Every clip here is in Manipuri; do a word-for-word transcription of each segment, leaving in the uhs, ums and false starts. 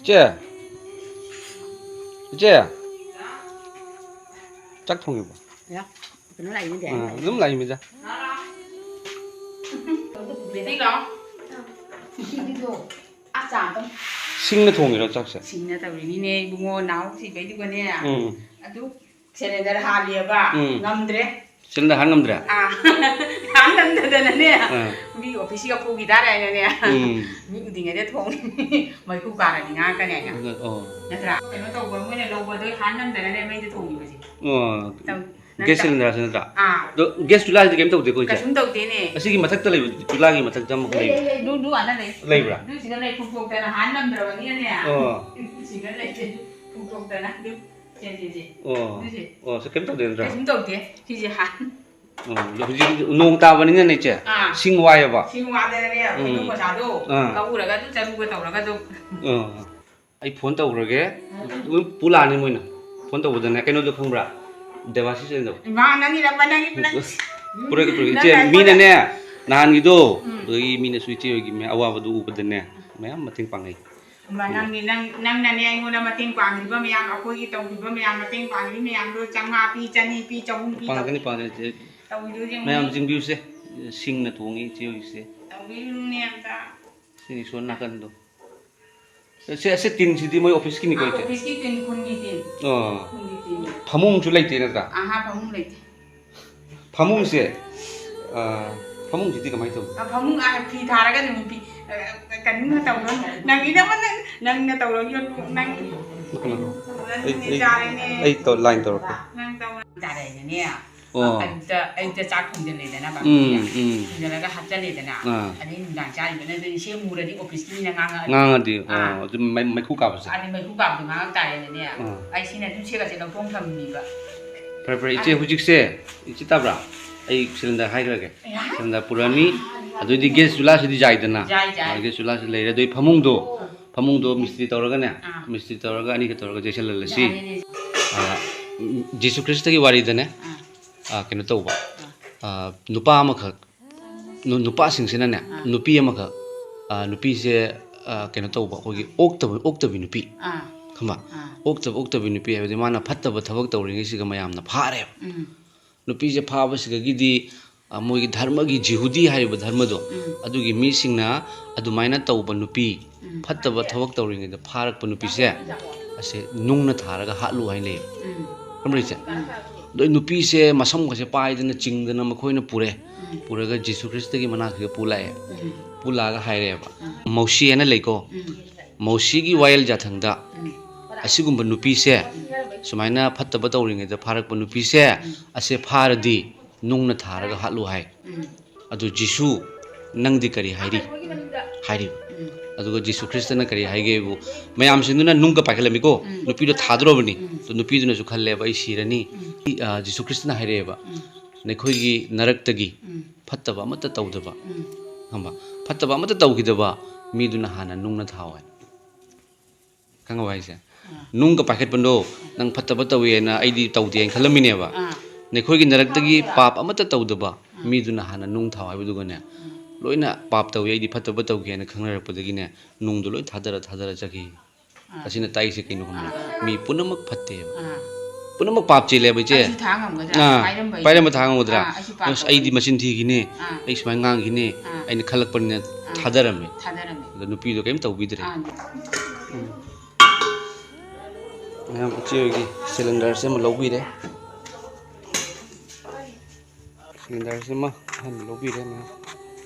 ꯏꯆꯦ, ꯏꯆꯦ, ꯆꯥꯛ ꯊꯣꯡꯉꯤꯕꯣ? ꯌꯥ, ꯀꯩꯅꯣ ꯂꯥꯛꯏꯅꯦ, ꯗꯦ꯫ ꯑꯥ, ꯑꯗꯨꯝ ꯂꯥꯛꯏꯃꯤꯗ꯫ ꯁꯤꯡꯅ ꯊꯣꯡꯉꯤꯔꯣ ꯆꯥꯛꯁꯦ? ꯁꯤꯡꯅ ꯇꯧꯔꯤꯅꯤꯅꯦ ꯏꯕꯨꯡꯉꯣ, ꯅꯥꯎ ꯊꯤꯕꯩꯗꯨꯒꯅꯦ꯫ ꯎꯝ꯫ ꯑꯗꯨ ꯁꯤꯂꯤꯟꯗꯔ ꯍꯥꯜꯂꯤꯑꯕ, ꯎꯝ꯫ ꯉꯝꯗ꯭ꯔꯦ꯫ ꯁꯤꯂꯤꯟꯗꯔ ꯍꯥꯟ ꯉꯝꯗ꯭ꯔꯦ? ꯑꯥ, ꯍꯥꯟ ꯉꯝꯗꯗꯅꯅꯦ, ꯑꯥ꯫ ꯃꯤ ꯑꯣꯐꯤꯁꯀꯤ ꯀꯐꯨꯒꯤ ꯇꯥꯔꯦ ꯍꯥꯏꯅꯅꯦ, ꯎꯝ꯫ ꯃꯤ ꯎꯗ꯭ꯔꯤꯉꯩꯗ ꯊꯣꯡꯉꯤ꯫ ꯃꯩꯈꯨ ꯀꯥꯔꯗꯤ ꯉꯥꯡꯉꯛꯀꯅꯤ ꯍꯥꯏꯅ꯫ ꯑꯣ꯫ ꯅꯠꯇ꯭ꯔꯥ? ꯀꯩꯅꯣ ꯇꯧꯕ, ꯃꯣꯏꯅ ꯂꯧꯕꯗꯣ ꯍꯥꯟ ꯉꯝꯗꯅꯅꯦ ꯃꯩꯗ ꯊꯣꯡꯉꯤꯕꯁꯦ꯫ ꯑꯣ꯫ ꯇꯧ-, ꯅꯪ ꯒ꯭ꯌꯥꯁ ꯇꯧ-, ꯁꯤꯂꯤꯟꯗꯔꯁꯦ ꯅꯠꯇ꯭ꯔꯥ? ꯑꯥ꯫ ꯑꯗꯣ ꯒ꯭ꯌꯥꯁ ꯆꯨꯂꯥꯁꯤꯗꯤ ꯀꯩꯝ ꯇꯧꯗꯦꯀꯣ, ꯏꯆꯦ? ꯀꯩꯁꯨꯝ ꯇꯧꯗꯦꯅꯦ꯫ ꯑꯁꯤꯒꯤ ꯃꯊꯛꯇ ꯂꯩꯕ ꯆꯨꯂꯥꯒꯤ ꯃꯊꯛꯇ ꯑꯃꯈꯛ ꯂꯩꯕ? ꯂꯩ, ꯂꯩ, ꯂꯩ꯫ ꯑꯗꯨ, ꯑꯗꯨ ꯑꯥꯗ ꯂꯩ꯫ ꯂꯩꯕ꯭ꯔꯥ? ꯑꯗꯨ ꯁꯤꯗ ꯂꯩ, ꯐꯨꯛꯇꯣꯛꯇꯅ ꯍꯥꯟ ꯉꯝꯗ꯭ꯔꯕꯅꯤꯅꯅꯦ꯫ ꯑꯣ꯫ ꯁꯤꯗ ꯂꯩ, ꯐꯨꯛꯇꯣꯛꯇꯅ ꯑꯗꯨ ꯁꯦ, ꯁꯦ, ꯁꯦ꯫ ꯑꯣ꯫ ꯑꯗꯨ ꯁꯦ꯫ ꯑꯣ, ꯁꯤ ꯀꯩꯝ ꯇꯧꯗꯦ ꯅꯠꯇ꯭ꯔꯥ? ꯀꯩꯁꯨꯝ ꯇꯧꯗꯦ꯫ ꯁꯤꯁꯦ ꯍꯥꯟ-, ꯑꯣ, ꯑꯗꯣ ꯍꯧꯖꯤꯛ ꯅꯣꯡ ꯇꯥꯕꯅꯤꯅꯅꯦ, ꯏꯆꯦ? ꯑꯥ꯫ ꯁꯤꯡ ꯋꯥꯏꯌꯦꯕ? ꯁꯤꯡ ꯋꯥꯗꯅꯅꯦ, ꯎꯝ꯫ ꯍꯩꯅꯧ ꯃꯆꯥꯗꯣ ꯑꯥ꯫ ꯀꯛꯎꯔꯒ ꯑꯗꯨꯝ ꯆꯔꯨꯒ ꯇꯧꯔꯒ ꯑꯗꯨꯝ꯫ ꯑꯥ꯫ ꯑꯩ ꯐꯣꯟ ꯇꯧꯈ꯭ꯔꯒꯦ꯫ ꯑꯗꯨꯝ ꯄꯨ ꯂꯥꯛꯑꯅꯤ ꯃꯣꯏꯅ꯫ ꯐꯣꯟ ꯇꯧꯕꯗꯅꯦ, ꯀꯩꯅꯣꯗꯣ ꯈꯪꯕ꯭ꯔꯥ? ꯗꯦꯕꯥꯁꯤꯁ ꯍꯥꯏꯗꯣ꯫ ꯏꯃꯥ, ꯅꯪꯒꯤꯔꯕ, ꯅꯪꯒꯤ, ꯅꯪ-, ꯄꯨꯔꯛꯀꯦ, ꯄꯨꯔꯛꯀꯦ꯫ ꯅꯪ ꯏꯆꯦ, ꯅꯪ ꯃꯤꯅꯅꯦ, ꯅꯍꯥꯟꯒꯤꯗꯣ, ꯎꯝ꯫ ꯑꯗꯨꯗꯒꯤ ꯃꯤꯅꯁꯨ ꯏꯆꯦ ꯍꯣꯏꯒꯤ ꯃꯌꯥꯝ ꯑꯋꯥꯕꯗꯨ ꯎꯕꯗꯅꯦ, ꯃꯌꯥꯝ ꯃꯇꯦꯡ ꯄꯥꯡꯅꯩ꯫ ꯏꯃꯥ, ꯎꯝ꯫ ꯅꯪꯒꯤ, ꯅꯪ, ꯅꯪꯅꯅꯦ ꯑꯩꯉꯣꯟꯗ ꯃꯇꯦꯡ ꯄꯥꯡꯈꯤꯕ ꯃꯌꯥꯝ, ꯑꯩꯈꯣꯏꯒꯤ ꯇꯧꯈꯤꯕ ꯃꯌꯥꯝ, ꯃꯇꯦꯡ ꯄꯥꯡꯈꯤꯕ ꯃꯌꯥꯝꯗꯣ ꯆꯥꯝꯃꯉꯥ ꯄꯤ, ꯆꯅꯤ ꯄꯤ, ꯆꯍꯨꯝ ꯄꯤ ꯄꯥꯡꯒꯅꯤ, ꯇꯧ-, ꯄꯥꯡꯒꯅꯤ, ꯏꯆꯦ꯫ ꯇꯧꯕꯤꯗꯣ ꯌꯦꯡꯉꯨꯅꯦ꯫ ꯃꯌꯥꯝ ꯆꯤꯡꯕꯤꯌꯨꯁꯦ, ꯁꯤꯡꯅ ꯊꯣꯡꯉꯤ ꯏꯆꯦ ꯍꯣꯏꯒꯤꯁꯦ꯫ ꯇꯧꯕꯤꯔꯨꯅꯦ ꯑꯝꯇ꯫ ꯁꯤꯅꯤ ꯁꯣꯝ ꯅꯥꯀꯟꯗꯣ꯫ ꯁꯦ, ꯑꯁꯤ ꯇꯤꯟꯁꯤꯗꯤ ꯃꯣꯏ ꯑꯣꯐꯤꯁꯀꯤꯅꯤꯀꯣ, ꯏꯆꯦ? ꯑꯣꯐꯤꯁꯀꯤ ꯇꯤꯟ, ꯈꯨꯟꯒꯤ ꯇꯤꯟ꯫ ꯑꯣ꯫ ꯈꯨꯟꯒꯤ ꯇꯤꯟ꯫ ꯐꯃꯨꯡꯁꯨ ꯂꯩꯇꯦ ꯅꯠꯇ꯭ꯔꯥ? ꯑꯍꯥ, ꯐꯃꯨꯡ ꯂꯩꯇꯦ꯫ ꯐꯃꯨꯡꯁꯦ, ꯑ, ꯐꯃꯨꯡꯁꯤꯗꯤ ꯀꯃꯥꯏꯅ ꯇꯧꯅꯤ? ꯑ, ꯐꯃꯨꯡ, ꯑ, ꯐꯤ ꯊꯥꯔꯒ ꯑꯗꯨꯝ ꯐꯤ, ꯑ, ꯀꯩꯅꯣꯝꯃ ꯇꯧꯔꯣ꯫ ꯅꯪꯒꯤꯗꯃꯛ ꯅꯪ, ꯅꯪꯅ ꯇꯧꯔꯣ, ꯌꯣꯠꯄꯨ ꯅꯪ꯫ ꯀꯩꯅꯣ? ꯑꯩ, ꯅꯪ ꯑꯩ, ꯌꯥꯔꯦꯅꯦ꯫ ꯑꯩ ꯇꯧ-, ꯂꯥꯏꯟ ꯇꯧꯔꯛꯀꯦ꯫ ꯅꯪ ꯇꯧꯔꯣ꯫ ꯌꯥꯔꯦꯅꯦ꯫ ꯑꯣ꯫ ꯑꯌꯨꯛꯇ, ꯑꯌꯨꯛꯇ ꯆꯥꯛ ꯊꯣꯡꯖꯜꯂꯦꯗꯅ, ꯎꯝ, ꯕꯥꯕꯤꯅ꯫ ꯎꯝ꯫ ꯊꯣꯡꯖꯜꯂꯒ ꯍꯥꯞꯆꯜꯂꯦꯗꯅ꯫ ꯑꯥ꯫ ꯑꯗꯩ ꯅꯨꯡꯗꯥꯡ ꯆꯥꯔꯤꯕꯅ ꯑꯗꯨꯗꯤ ꯁꯦꯝꯃꯨꯔꯗꯤ ꯑꯣꯐꯤꯁꯀꯤ ꯃꯤꯅ ꯉꯥꯡꯉꯛꯑꯅꯤ꯫ ꯉꯥꯡꯉꯗꯤ, ꯑꯥ꯫ ꯑꯣ, ꯑꯗꯨꯝ ꯃꯩ-, ꯃꯩꯈꯨ ꯀꯥꯕꯁꯦ꯫ ꯑꯗꯩ ꯃꯩꯈꯨ ꯀꯥꯕꯗꯣ ꯉꯥꯡꯉꯛ ꯇꯥꯔꯦꯅꯅꯦ꯫ ꯑꯥ꯫ ꯑꯩ ꯁꯤꯅ ꯑꯗꯨꯝ ꯁꯦꯒꯠꯁꯦ ꯂꯧꯊꯣꯛ ꯊꯝꯃꯤꯕ꯫ ꯐꯔꯦ, ꯐꯔꯦ, ꯏꯆꯦ, ꯑꯥ꯫ ꯍꯧꯖꯤꯛꯁꯦ, ꯏꯆꯦ ꯇꯥꯕ꯭ꯔꯥ? ꯑꯩ ꯁꯤꯂꯤꯟꯗꯔ ꯍꯥꯏꯈ꯭ꯔꯒꯦ꯫ ꯌꯥ꯫ ꯁꯤꯂꯤꯟꯗꯔ ꯄꯨꯔꯛꯑꯅꯤ, ꯑꯗꯨꯑꯣꯏꯗꯤ ꯒ꯭ꯌꯥꯁ ꯆꯨꯂꯥꯁꯤꯗꯤ ꯌꯥꯏꯗꯅ? ꯌꯥꯏ, ꯌꯥꯏ꯫ ꯑꯥ, ꯒ꯭ꯌꯥꯁ ꯆꯨꯂꯥꯁꯤ ꯂꯩꯔꯦ, ꯑꯗꯨꯏ ꯐꯃꯨꯡꯗꯣ, ꯑꯥ꯫ ꯐꯃꯨꯡꯗꯣ ꯃꯤꯁꯇ꯭ꯔꯤ ꯇꯧꯔꯒꯅꯦ, ꯑꯥ꯫ ꯃꯤꯁꯇ꯭ꯔꯤ ꯇꯧꯔꯒ ꯑꯅꯤꯒ ꯇꯧꯔꯒ ꯌꯩꯁꯜꯍꯜꯂꯁꯤ꯫ ꯌꯥꯏꯌꯦꯅꯦ꯫ ꯑꯥ, ꯎꯝ, ꯖꯤꯁꯨ ꯈ꯭ꯔꯤꯁꯇꯒꯤ ꯋꯥꯔꯤꯗꯅꯦ, ꯑꯥ꯫ ꯑꯥ, ꯀꯩꯅꯣ ꯇꯧꯕ, ꯑꯥ꯫ ꯑꯥ, ꯅꯨꯄꯥ ꯑꯃꯈꯛ, ꯅꯨ-, ꯅꯨꯄꯥꯁꯤꯡꯁꯤꯅꯅꯦ, ꯑꯥ꯫ ꯅꯨꯄꯤ ꯑꯃꯈꯛ, ꯑꯥ, ꯅꯨꯄꯤꯁꯦ, ꯑ, ꯀꯩꯅꯣ ꯇꯧꯕ, ꯑꯩꯈꯣꯏꯒꯤ ꯑꯣꯛꯇꯕ, ꯑꯣꯛꯇꯕꯤ ꯅꯨꯄꯤ, ꯑꯥ ꯈꯪꯕ? ꯑꯥ ꯑꯣꯛꯇꯕ, ꯑꯣꯛꯇꯕꯤ ꯅꯨꯄꯤ ꯍꯥꯏꯕꯗꯤ ꯃꯥꯅ ꯐꯠꯇꯕ ꯊꯕꯛ ꯇꯧꯔꯤꯉꯩꯁꯤꯒ ꯃꯌꯥꯝꯅ ꯐꯥꯔꯦꯕ꯫ ꯎꯝ ꯅꯨꯄꯤꯁꯦ ꯐꯥꯕꯁꯤꯗꯒꯤꯗꯤ, ꯑ, ꯃꯣꯏꯒꯤ ꯙꯔꯃꯒꯤ, ꯖꯤꯍꯨꯗꯤ ꯍꯥꯏꯔꯤꯕ ꯙꯔꯃꯗꯣ, ꯎꯝ ꯑꯗꯨꯒꯤ ꯃꯤꯁꯤꯡꯅ ꯑꯗꯨꯃꯥꯏꯅ ꯇꯧꯕ ꯅꯨꯄꯤ, ꯎꯝ ꯐꯠꯇꯕ ꯊꯕꯛ ꯇꯧꯔꯤꯉꯩꯗ ꯐꯥꯔꯛꯄ ꯅꯨꯄꯤꯁꯦ, ꯑꯁꯦ ꯅꯨꯡꯅ ꯊꯥꯔꯒ ꯍꯥꯠꯂꯨ ꯍꯥꯏꯅ ꯂꯩꯌꯦꯕ꯫ ꯎꯝ ꯈꯪꯕ꯭ꯔꯥ ꯏꯆꯦ? ꯎꯝ ꯑꯗꯣ ꯅꯨꯄꯤꯁꯦ ꯃꯁꯝꯒꯁꯦ ꯄꯥꯏꯗꯅ ꯆꯤꯡꯗꯅ ꯃꯈꯣꯏꯅ ꯄꯨꯔꯦ꯫ ꯎꯝ ꯄꯨꯔꯒ ꯖꯤꯁꯨ ꯈ꯭ꯔꯤꯁꯇꯒꯤ ꯃꯅꯥꯛꯁꯤꯗ ꯄꯨ ꯂꯥꯛꯑꯦ꯫ ꯎꯝ ꯄꯨ ꯂꯥꯛꯑꯒ ꯍꯥꯏꯔꯛꯑꯦꯕ, ꯎꯝ ꯃꯧꯁꯤ ꯍꯥꯏꯅ ꯂꯩꯀꯣ, ꯎꯝ ꯃꯧꯁꯤꯒꯤ ꯋꯥꯌꯦꯜ ꯌꯥꯊꯪꯗ ꯎꯝ ꯑꯁꯤꯒꯨꯝꯕ ꯅꯨꯄꯤꯁꯦ, ꯁꯨꯃꯥꯏꯅ ꯐꯠꯇꯕ ꯇꯧꯔꯤꯉꯩꯗ ꯐꯥꯔꯛꯄ ꯅꯨꯄꯤꯁꯦ, ꯎꯝ ꯑꯁꯦ ꯐꯥꯔꯗꯤ ꯅꯨꯡꯅ ꯊꯥꯔꯒ ꯍꯥꯠꯂꯨ ꯍꯥꯏ꯫ ꯎꯝ ꯑꯗꯨ ꯖꯤꯁꯨ, ꯅꯪꯗꯤ ꯀꯔꯤ ꯍꯥꯏꯔꯤ? ꯍꯥꯏꯔꯤꯕ꯫ ꯎꯝ ꯑꯗꯨꯒ ꯖꯤꯁꯨ ꯈ꯭ꯔꯤꯁꯇꯅ ꯀꯔꯤ ꯍꯥꯏꯒꯦꯕꯨ, ꯃꯌꯥꯝꯁꯤꯡꯗꯨꯅ ꯅꯨꯡꯒ ꯄꯥꯏꯈꯠꯂꯝꯃꯤꯀꯣ, ꯎꯝ ꯅꯨꯄꯤꯗꯣ ꯊꯥꯗꯣꯔꯕꯅꯤ꯫ ꯎꯝ ꯑꯗꯨ ꯅꯨꯄꯤꯗꯨꯅꯁꯨ ꯈꯜꯂꯦꯕ, "ꯑꯩ ꯁꯤꯔꯅꯤ"꯫ ꯎꯝ ꯏ-, ꯑ, ꯖꯤꯁꯨ ꯈ꯭ꯔꯤꯁꯇꯅ ꯍꯥꯏꯔꯛꯑꯦꯕ, ꯎꯝ "ꯅꯈꯣꯏꯒꯤ ꯅꯔꯛꯇꯒꯤ ꯎꯝ ꯐꯠꯇꯕ ꯑꯃꯠꯇ ꯇꯧꯗꯕ", ꯎꯝ ꯈꯪꯕ? "ꯐꯠꯇꯕ ꯑꯃꯠꯇ ꯇꯧꯈꯤꯗꯕ ꯃꯤꯗꯨꯅ ꯍꯥꯟꯅ ꯅꯨꯡꯅ ꯊꯥꯎ ꯍꯥꯏ꯫ ꯈꯪꯉꯕ ꯍꯥꯏꯁꯦ? ꯑꯥ ꯅꯨꯡꯒ ꯄꯥꯏꯈꯠꯄꯗꯣ, "ꯅꯪ ꯐꯠꯇꯕ ꯇꯧꯏ ꯍꯥꯏꯅ ꯑꯩꯗꯤ ꯇꯧꯗꯦ" ꯍꯥꯏꯅ ꯈꯜꯂꯝꯃꯤꯅꯦꯕ꯫ ꯑꯥ ꯅꯈꯣꯏꯒꯤ ꯅꯔꯛꯇꯒꯤ ꯄꯥꯞ ꯑꯃꯠꯇ ꯇꯧꯗꯕ ꯑꯥ ꯃꯤꯗꯨꯅ ꯍꯥꯟꯅ ꯅꯨꯡ ꯊꯥꯎ ꯍꯥꯏꯕꯗꯨꯒꯅꯦ, ꯎꯝ ꯂꯣꯏꯅ ꯄꯥꯞ ꯇꯧꯏ, ꯑꯩꯗꯤ ꯐꯠꯇꯕ ꯇꯧꯒꯦ ꯍꯥꯏꯅ ꯈꯪꯅꯔꯛꯄꯗꯒꯤꯅꯦ, ꯅꯨꯡꯗꯣ ꯂꯣꯏ ꯊꯥꯗꯔ ꯊꯥꯗꯔ ꯆꯠꯈꯤ꯫ ꯑꯥ ꯃꯁꯤꯅ ꯇꯥꯛꯏꯁꯦ ꯀꯩꯅꯣ ꯈꯪꯕ꯭ꯔꯥ? ꯑꯥ ꯃꯤ ꯄꯨꯝꯅꯃꯛ ꯐꯠꯇꯦꯕ꯫ ꯑꯥ ꯄꯨꯝꯅꯃꯛ ꯄꯥꯞ ꯆꯦꯜꯂꯦꯕ, ꯏꯆꯦ꯫ ꯑꯩꯁꯨ ꯊꯥꯡ ꯉꯝꯒꯗ꯭ꯔꯥ? ꯑꯥ ꯄꯥꯏꯔꯝꯕ ꯄꯥꯏꯔꯝꯕ ꯊꯥꯡ ꯉꯝꯒꯗ꯭ꯔꯥ? ꯑꯥ ꯑꯩꯁꯨ ꯄꯥꯞ ꯑꯁ, ꯑꯩꯗꯤ ꯇꯧꯒꯅꯤ꯫ ꯃꯆꯤꯟ ꯊꯤꯈꯤꯅꯤ, ꯑꯥ ꯑꯩ ꯁꯨꯃꯥꯏꯅ ꯉꯥꯡꯈꯤꯅꯤ, ꯑꯥ ꯑꯩꯅ ꯈꯜꯂꯛꯄꯅꯤꯅ ꯑꯥ ꯊꯥꯗꯔꯝꯃꯦ꯫ ꯊꯥꯗꯔꯝꯃꯦ꯫ ꯑꯗꯣ ꯅꯨꯄꯤꯗꯣ ꯀꯩꯝ ꯇꯧꯕꯤꯗ꯭ꯔꯦ꯫ ꯑꯥ ꯎꯝ꯫ ꯃꯌꯥꯝ ꯏꯆꯦ ꯍꯣꯏꯒꯤ ꯁꯤꯂꯤꯟꯗꯔꯁꯦ ꯑꯃ ꯂꯧꯕꯤꯔꯦ꯫ ꯁꯤꯂꯤꯟꯗꯔꯁꯤꯃ ꯑꯍꯟꯕ ꯂꯧꯕꯤꯔꯦ ꯃꯌꯥꯝ꯫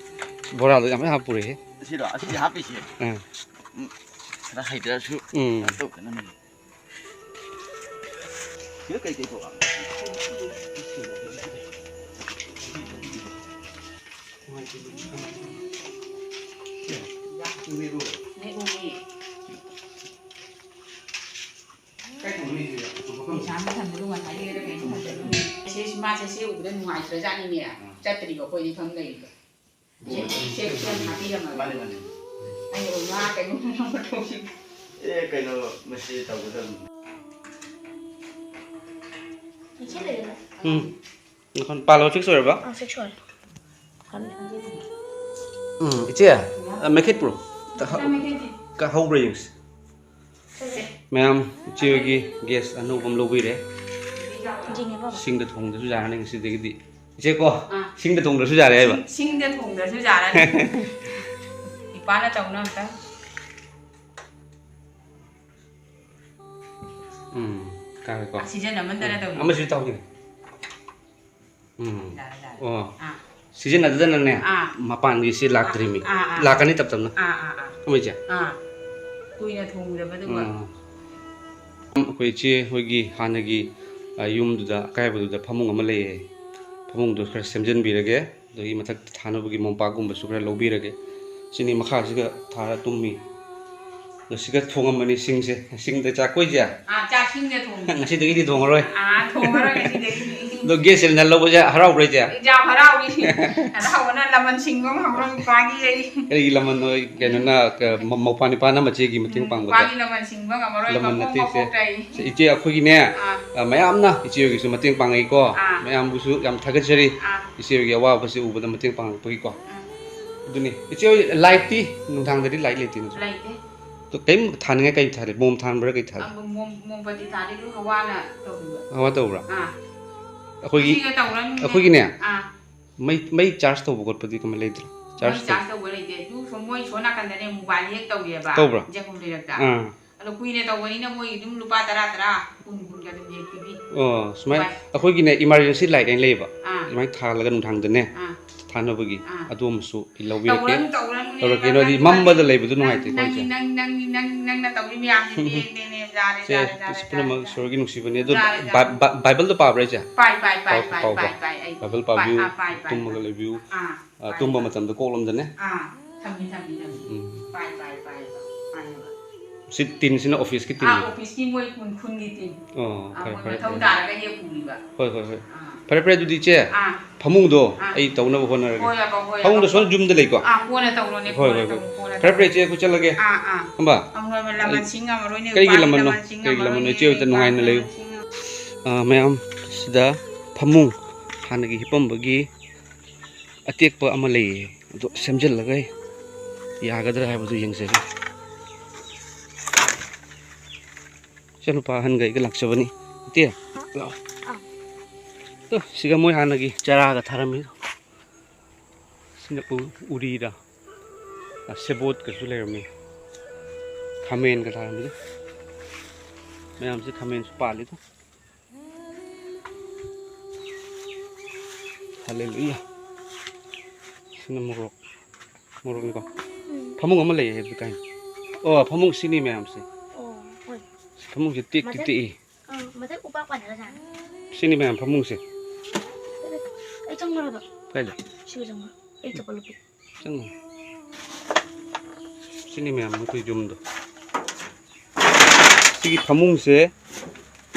ꯕꯣꯔꯥꯗꯣ ꯌꯥꯝ ꯃꯌꯥꯝ ꯍꯥꯞꯄ ꯄꯨꯔꯛꯑꯦ꯫ ꯑꯁꯤꯔꯣ? ꯑꯁꯤꯗꯤ ꯍꯥꯞꯄꯤꯁꯦ꯫ ꯑꯥ꯫ ꯎꯝ, ꯈꯔ ꯍꯩꯇ꯭ꯔꯁꯨ ꯎꯝ ꯀꯩꯅꯣ ꯇꯧꯗꯅꯕꯅꯤ꯫ ꯁꯤꯗ ꯀꯩꯀꯩ ꯊꯣꯛꯂꯛꯑꯕ? ꯅꯦꯛꯎꯅꯦ꯫ ꯄꯩꯁꯥ ꯑꯃ ꯊꯝꯕꯗꯣ ꯉꯁꯥꯏꯗꯒꯤ ꯀꯩꯅꯣ ꯈꯪꯗꯦ꯫ ꯁꯦ, ꯃꯥꯁꯦ ꯁꯦ ꯎꯕꯗ ꯅꯨꯡꯉꯥꯏꯇ꯭ꯔꯖꯥꯠꯅꯤꯅꯦ꯫ ꯆꯠꯇ꯭ꯔꯤꯕ ꯑꯩꯈꯣꯏꯗꯤ ꯈꯪ ꯂꯩꯔꯤꯕ꯫ ꯁꯦ, ꯁꯦ, ꯁꯦ ꯍꯥꯞꯄꯤꯔꯝꯃꯒ꯫ ꯃꯥꯅꯦ, ꯃꯥꯅꯦ꯫ ꯑꯩꯅ ꯉꯥ ꯀꯩꯅꯣ ꯊꯣꯡꯕ ꯊꯣꯡꯈꯤꯕ꯫ ꯑꯦ, ꯀꯩꯅꯣ, ꯃꯁꯤ ꯇꯧꯒꯗꯕꯅꯤ꯫ ꯎꯝ꯫ ꯅꯈꯣꯟ ꯄꯥꯜꯂꯣ, fix ꯑꯣꯏꯔꯕ? ꯑꯥ, fix ꯑꯣꯏꯔꯦ꯫ ꯎꯝ, ꯏꯆꯦ, ꯑ, ꯃꯩꯈꯦꯠ ꯄꯨꯔꯛꯑꯣ꯫ ꯀ-, ꯀ-, ꯍꯧꯕ꯭ꯔꯥ ꯌꯦꯡꯁꯤ꯫ ꯃꯌꯥꯝ, ꯏꯆꯦ ꯍꯣꯏꯒꯤ gas ꯑꯅꯧꯕ ꯑꯃ ꯂꯧꯕꯤꯔꯦ꯫ ꯁꯤꯡꯗ ꯊꯣꯡꯗ꯭ꯔꯁꯨ ꯌꯥꯔꯅꯤ ꯉꯁꯤꯗꯒꯤꯗꯤ꯫ ꯏꯆꯦ ꯀꯣ, ꯑꯥ꯫ ꯁꯤꯡꯗ ꯊꯣꯡꯗ꯭ꯔꯁꯨ ꯌꯥꯔꯦ ꯍꯥꯏꯕ꯫ ꯁꯤꯡ-, ꯁꯤꯡꯗ ꯊꯣꯡꯗ꯭ꯔꯁꯨ ꯌꯥꯔꯅꯤ꯫ ꯏꯄꯥꯅ ꯇꯧꯅ ꯑꯝꯇ꯫ ꯎꯝ, ꯀꯥꯔꯦꯀꯣ꯫ ꯑꯥ, ꯁꯤꯖꯟꯅꯃꯟꯗꯅ ꯇꯧꯔꯤ꯫ ꯑꯃꯁꯨ ꯇꯧꯒꯦ꯫ ꯎꯝ꯫ ꯌꯥꯔꯦ, ꯌꯥꯔꯦ꯫ ꯑꯣ꯫ ꯑꯥ꯫ ꯁꯤꯖꯟꯅꯗꯗꯅꯅꯦ, ꯑꯥ꯫ ꯃꯄꯥꯟꯒꯤꯁꯦ ꯂꯥꯛꯇ꯭ꯔꯤꯃꯤ꯫ ꯑꯥ, ꯑꯥ, ꯑꯥ꯫ ꯂꯥꯛꯀꯅꯤ ꯇꯞ ꯇꯞꯅ꯫ ꯑꯥ, ꯑꯥ, ꯑꯥ꯫ ꯈꯪꯕ꯭ꯔ ꯏꯆꯦ? ꯑꯥ꯫ ꯀꯨꯏꯅ ꯊꯣꯡꯗꯕꯗꯨꯒ꯫ ꯎꯝ꯫ ꯑꯩꯈꯣꯏ ꯏꯆꯦ ꯍꯣꯏꯒꯤ ꯍꯥꯟꯅꯒꯤ, ꯑ, ꯌꯨꯝꯗꯨꯗ, ꯑꯀꯥꯏꯕꯗꯨꯗ ꯐꯃꯨꯡ ꯑꯃ ꯂꯩꯌꯦ꯫ ꯐꯃꯨꯡꯗꯣ ꯈꯔ ꯁꯦꯝꯖꯤꯟꯕꯤꯔꯒꯦ, ꯑꯗꯒꯤ ꯃꯊꯛꯇ ꯊꯥꯅꯕꯒꯤ ꯃꯣꯝꯄꯥꯛꯀꯨꯝꯕꯁꯨ ꯈꯔ ꯂꯧꯕꯤꯔꯒꯦ꯫ ꯁꯤꯅꯤ ꯃꯈꯥꯁꯤꯒ ꯊꯥꯔ ꯇꯨꯝꯃꯤ꯫ ꯑꯗꯣ ꯁꯤꯒ ꯊꯣꯡꯉꯝꯕꯅꯤ ꯁꯤꯡꯁꯦ꯫ ꯁꯤꯡꯗ ꯆꯥꯛ ꯀꯣꯏꯁꯦ? ꯑꯥ, ꯆꯥꯛ ꯁꯤꯡꯗ ꯊꯣꯡꯉꯦ꯫ ꯉꯁꯤꯗꯒꯤꯗꯤ ꯊꯣꯡꯉꯔꯣꯏ꯫ ꯑꯥ, ꯊꯣꯡꯉꯔꯣꯏ ꯉꯁꯤꯗꯒꯤꯗꯤ꯫ ꯑꯗꯣ gas cylinder ꯂꯧꯕꯁꯦ ꯍꯔꯥꯎꯕ꯭ꯔꯥ ꯏꯆꯦ? ꯌꯥꯝ ꯍꯔꯥꯎꯔꯤ꯫ ꯍꯔꯥꯎꯕꯅ ꯂꯃꯟ ꯁꯤꯡꯕ ꯉꯝꯃꯔꯣꯏ ꯅꯨꯄꯥꯒꯤ ꯑꯩ꯫ ꯀꯔꯤꯒꯤ ꯂꯃꯟꯅꯣ? ꯀꯩꯅꯣꯅ, ꯀ-, ꯃ-, ꯃꯧꯄ꯭ꯋꯥ ꯅꯨꯄꯥꯅ ꯃꯆꯦꯒꯤ ꯃꯇꯦꯡ ꯎꯝ, ꯄꯥꯡꯕꯗ꯫ ꯅꯨꯄꯥꯒꯤ ꯂꯃꯟ ꯁꯤꯡꯕ ꯉꯝꯃꯔꯣꯏ, ꯂꯃꯟ ꯃꯈꯣꯡ ꯅꯠꯇꯦ ꯏꯆꯦ꯫ ꯃꯈꯣꯛꯇ ꯑꯩ꯫ ꯁꯤ ꯏꯆꯦ ꯑꯩꯈꯣꯏꯒꯤꯅꯦ, ꯑꯥ꯫ ꯑ, ꯃꯌꯥꯝꯅ ꯏꯆꯦ ꯍꯣꯏꯒꯤꯁꯨ ꯃꯇꯦꯡ ꯄꯥꯡꯉꯛꯏꯀꯣ꯫ ꯑꯥ꯫ ꯃꯌꯥꯝꯕꯨꯁꯨ ꯌꯥꯝ ꯊꯥꯒꯠꯆꯔꯤ꯫ ꯑꯥ꯫ ꯏꯆꯦ ꯍꯣꯏꯒꯤ ꯑꯋꯥꯕꯁꯦ ꯎꯕꯗ ꯃꯇꯦꯡ ꯄꯥꯡꯉꯛꯄꯒꯤꯀꯣ꯫ ꯑꯥ꯫ ꯑꯗꯨꯅꯤ꯫ ꯏꯆꯦ ꯍꯣꯏ lightꯇꯤ ꯅꯨꯡꯗꯥꯡꯗꯗꯤ light ꯂꯩꯇꯦ ꯅꯠꯇ꯭ꯔꯣ? ꯂꯩꯇꯦ꯫ ꯑꯗꯣ ꯀꯔꯤꯝ ꯊꯥꯅꯤꯡꯉꯥꯏ ꯀꯔꯤ ꯊꯥꯜꯂꯤ? ꯃꯣꯝ ꯊꯥꯟꯕ꯭ꯔꯥ ꯀꯔꯤ ꯊꯥꯜꯂꯤ? ꯑ, ꯃꯣꯝ-, ꯃꯣꯝꯕꯇꯤ ꯊꯥꯜꯂꯤ, ꯑꯗꯨ ꯍꯋꯥꯅ ꯇꯧꯕꯤꯕ꯫ ꯍꯋꯥ ꯇꯧꯕ꯭ꯔꯥ? ꯑꯥ꯫ ꯑꯩꯈꯣꯏꯒꯤ, ꯉꯁꯤꯒ ꯇꯧꯔꯅꯨꯅꯦ꯫ ꯑꯩꯈꯣꯏꯒꯤꯅꯦ, ꯑꯥ꯫ ꯃꯩ, ꯃꯩ charge ꯇꯧꯕ ꯈꯣꯠꯄꯗꯤ ꯀꯃꯥꯏꯅ ꯂꯩꯇ꯭ꯔꯣ? ꯃꯩ charge ꯇꯧ- charge ꯇꯧꯕ ꯂꯩꯇꯦ꯫ ꯑꯗꯨ ꯁꯣꯝ ꯃꯣꯏ ꯁꯣꯝ ꯅꯥꯀꯟꯗꯅꯦ mobile ꯍꯦꯛ ꯇꯧꯔꯤꯑꯕ꯫ ꯇꯧꯕ꯭ꯔꯥ? ꯖꯒꯨꯝ ꯂꯩꯔꯛꯇ꯫ ꯑꯥ꯫ ꯑꯗꯣ ꯀꯨꯏꯅ ꯇꯧꯕꯅꯤꯅ ꯃꯣꯏ ꯑꯗꯨꯝ ꯂꯨꯄꯥ ꯇꯔꯥ, ꯇꯔꯥ, ꯀꯨꯟ, ꯀꯨꯟꯒ ꯑꯗꯨꯝ ꯍꯦꯛ ꯄꯤꯕꯤ꯫ ꯑꯣ, ꯁꯨꯃꯥꯏꯅ ꯃꯣꯕꯥꯏꯜ꯫ ꯑꯩꯈꯣꯏꯒꯤꯅꯦ emergency light ꯍꯥꯏꯅ ꯂꯩꯌꯦꯕ꯫ ꯑꯥ꯫ ꯑꯗꯨꯃꯥꯏꯅ ꯊꯥꯜꯂꯒ ꯅꯨꯡꯗꯥꯡꯗꯅꯦ ꯑꯥ꯫ ꯊꯥꯅꯕꯒꯤ ꯑꯥ꯫ ꯑꯗꯨ ꯑꯃꯁꯨ ꯑꯩ ꯂꯧꯕꯤꯔꯛꯀꯦ꯫ ꯇꯧꯔꯅꯨ, ꯇꯧꯔꯅꯨ, ꯇꯧꯔꯛꯀꯦ꯫ ꯏꯕꯦꯝꯃ, ꯅꯣꯏꯗꯤ ꯅꯪ, ꯃꯝꯕꯗ ꯂꯩꯕꯗꯣ ꯅꯪ, ꯅꯨꯡꯉꯥꯏꯇꯦꯀꯣ, ꯅꯪ, ꯏꯆꯦ? ꯅꯪ, ꯅꯪ, ꯅꯪ, ꯅꯪꯅ ꯇꯧꯔꯤ ꯃꯌꯥꯝꯁꯦ ꯄꯦꯟꯗꯦꯅꯦ꯫ ꯌꯥꯔꯦ, ꯁꯦ, ꯌꯥꯔꯦ, ꯌꯥꯔꯦ, ꯄꯨꯝꯅꯃꯛ ꯌꯥꯔꯦ, ꯏꯁꯣꯔꯒꯤ ꯅꯨꯡꯁꯤꯕꯅꯦ꯫ ꯑꯗꯣ ꯌꯥꯔꯦ, ꯕꯥ-, ꯌꯥꯔꯦ꯫ ꯕꯥ-, ꯕꯥꯏꯕꯜꯗꯣ ꯄꯥꯕ꯭ꯔꯥ, ꯏꯆꯦ? ꯄꯥꯏ, ꯄꯥꯏ, ꯄꯥꯏ, ꯄꯥꯎ, ꯄꯥꯏ, ꯄꯥꯎ, ꯄꯥꯏ, ꯄꯥꯎ꯫ ꯄꯥꯏ, ꯑꯩ ꯕꯥꯏꯕꯜ ꯄꯥꯏ, ꯄꯥꯕꯤꯌꯨ꯫ ꯑꯥ, ꯄꯥꯏ, ꯄꯥꯏ, ꯇꯨꯝꯃꯒ ꯄꯥꯏ꯫ ꯂꯩꯕꯤꯌꯨ꯫ ꯑꯥ, ꯄꯥꯏ, ꯄꯥꯏ꯫ ꯇꯨꯝꯕ ꯃꯇꯝꯗ ꯀꯣꯛꯂꯝꯗꯅꯦ꯫ ꯑꯥ, ꯊꯝꯃꯤ, ꯊꯝꯃꯤ, ꯊꯝꯃꯤ꯫ ꯎꯝ꯫ ꯄꯥꯏ, ꯄꯥꯏ, ꯄꯥꯏ, ꯄꯥꯏ, ꯄꯥꯏ꯫ ꯁꯤ ꯇꯤꯟꯁꯤꯅ officeꯀꯤ ꯑꯥ, ꯇꯤꯟꯅꯤ꯫ Officeꯀꯤ ꯃꯣꯏ ꯈꯨꯟ, ꯈꯨꯟꯒꯤ ꯇꯤꯟ꯫ ꯑꯣ, ꯑꯥ, ꯐꯔꯦ, ꯃꯣꯏ ꯐꯔꯦ, ꯃꯊꯧ ꯐꯔꯦ꯫ ꯇꯥꯔꯒ ꯍꯦꯛ ꯄꯨꯈꯤꯕ꯫ ꯍꯣꯏ, ꯍꯣꯏ, ꯍꯣꯏ꯫ ꯑꯥ꯫ ꯐꯔꯦ, ꯐꯔꯦ, ꯑꯗꯨꯗꯤ ꯏꯆꯦ, ꯑꯥ꯫ ꯐꯃꯨꯡꯗꯣ ꯑꯥ꯫ ꯑꯩ ꯇꯧꯅꯕ ꯍꯣꯠꯅꯔꯒꯦ꯫ ꯍꯣꯏ, ꯑꯕ, ꯍꯣꯏ, ꯐꯃꯨꯡꯗꯣ ꯑꯕ꯫ ꯁꯣꯝꯗ ꯌꯨꯝꯗ ꯂꯩꯀꯣ? ꯑꯥ, ꯀꯣꯟꯅ ꯇꯧꯔꯣꯅꯦ, ꯍꯣꯏ, ꯀꯣꯟꯅ ꯍꯣꯏ, ꯍꯣꯏ꯫ ꯇꯧꯔꯣ, ꯀꯣꯟꯅ ꯐꯔꯦ, ꯐꯔꯦ, ꯇꯧꯔꯣ꯫ ꯏꯆꯦ, ꯑꯩꯈꯣꯏ ꯆꯠꯂꯒꯦ꯫ ꯑꯥ, ꯑꯥ꯫ ꯈꯪꯕ? ꯑꯃ ꯂꯃꯟ ꯑꯩ ꯁꯤꯡ ꯉꯝꯃꯔꯣꯏꯅꯦ, ꯀꯔꯤꯒꯤ ꯎꯄꯥꯏ ꯂꯃꯟꯅꯣ? ꯂꯃꯟ ꯁꯤꯡ ꯀꯔꯤꯒꯤ ꯉꯝꯃꯔꯣꯏꯅꯦ, ꯂꯃꯟꯅꯣ? ꯏꯆꯦ ꯍꯣꯏꯗ ꯅꯨꯡꯉꯥꯏꯅ ꯂꯩꯌꯨ꯫ ꯂꯃꯟ ꯁꯤꯡ ꯉꯝ- ꯑꯥ, ꯃꯌꯥꯝ, ꯁꯤꯗ ꯐꯃꯨꯡ ꯍꯥꯟꯅꯒꯤ ꯍꯤꯞꯄꯝꯕꯒꯤ ꯑꯇꯦꯛꯄ ꯑꯃ ꯂꯩꯌꯦ, ꯑꯗꯣ ꯁꯦꯝꯖꯤꯜꯂꯒ ꯌꯥꯒꯗ꯭ꯔꯥ ꯍꯥꯏꯕꯗꯨ ꯌꯦꯡꯖꯒꯦ꯫ ꯏꯆꯥꯅꯨꯄꯥ ꯑꯍꯟꯒ ꯑꯩꯒ ꯂꯥꯛꯆꯕꯅꯤ꯫ ꯏꯇꯦ, ꯂꯥꯛꯑꯣ꯫ ꯑꯥ꯫ ꯇꯣ, ꯁꯤꯒ ꯃꯣꯏ ꯍꯥꯟꯅꯒꯤ ꯆꯔꯥꯒ ꯊꯥꯔꯝꯃꯤ꯫ ꯁꯤꯅ ꯎ-, ꯎꯔꯤꯔꯥ? ꯑ, ꯁꯦꯕꯣꯠꯀꯁꯨ ꯂꯩꯔꯝꯃꯤ꯫ ꯈꯥꯃꯦꯟꯒ ꯊꯥꯔꯝꯃꯤ꯫ ꯃꯌꯥꯝꯁꯦ ꯈꯥꯃꯦꯟꯁꯨ ꯄꯥꯜꯂꯤꯗ꯫ ꯍꯜꯂꯦꯂꯨꯌꯥ꯫ ꯁꯤꯅ ꯃꯣꯔꯣꯛ, ꯃꯣꯔꯣꯛꯅꯤꯀꯣ꯫ ꯎꯝ꯫ ꯐꯃꯨꯡ ꯑꯃ ꯂꯩꯌꯦ ꯍꯥꯏꯕꯗꯤ ꯀꯥꯏꯅ? ꯑꯣ, ꯐꯃꯨꯡ ꯁꯤꯅꯤ ꯃꯌꯥꯝꯁꯦ꯫ ꯑꯣ, ꯍꯣꯏ꯫ ꯐꯃꯨꯡꯁꯦ ꯇꯦꯛꯇꯤ ꯃꯊꯛ ꯇꯦꯛꯏ꯫ ꯑꯥ, ꯃꯊꯛ ꯎꯄꯥꯛ ꯄꯥꯟꯅꯔꯖꯥꯠꯅꯤ꯫ ꯁꯤꯅꯤ ꯃꯌꯥꯝ ꯐꯃꯨꯡꯁꯦ꯫ ꯑꯩ ꯆꯪꯉꯨꯔꯕ? ꯀꯥꯏꯗ? ꯁꯤꯒ ꯆꯪꯉꯨꯔꯣ꯫ ꯑꯩ ꯆꯄꯜ ꯂꯧꯊꯣꯛ꯫ ꯆꯪꯉꯨ꯫ ꯁꯤꯅꯤ ꯃꯌꯥꯝ ꯑꯩꯈꯣꯏ ꯌꯨꯝꯗꯣ꯫ ꯁꯤꯒꯤ ꯐꯃꯨꯡꯁꯦ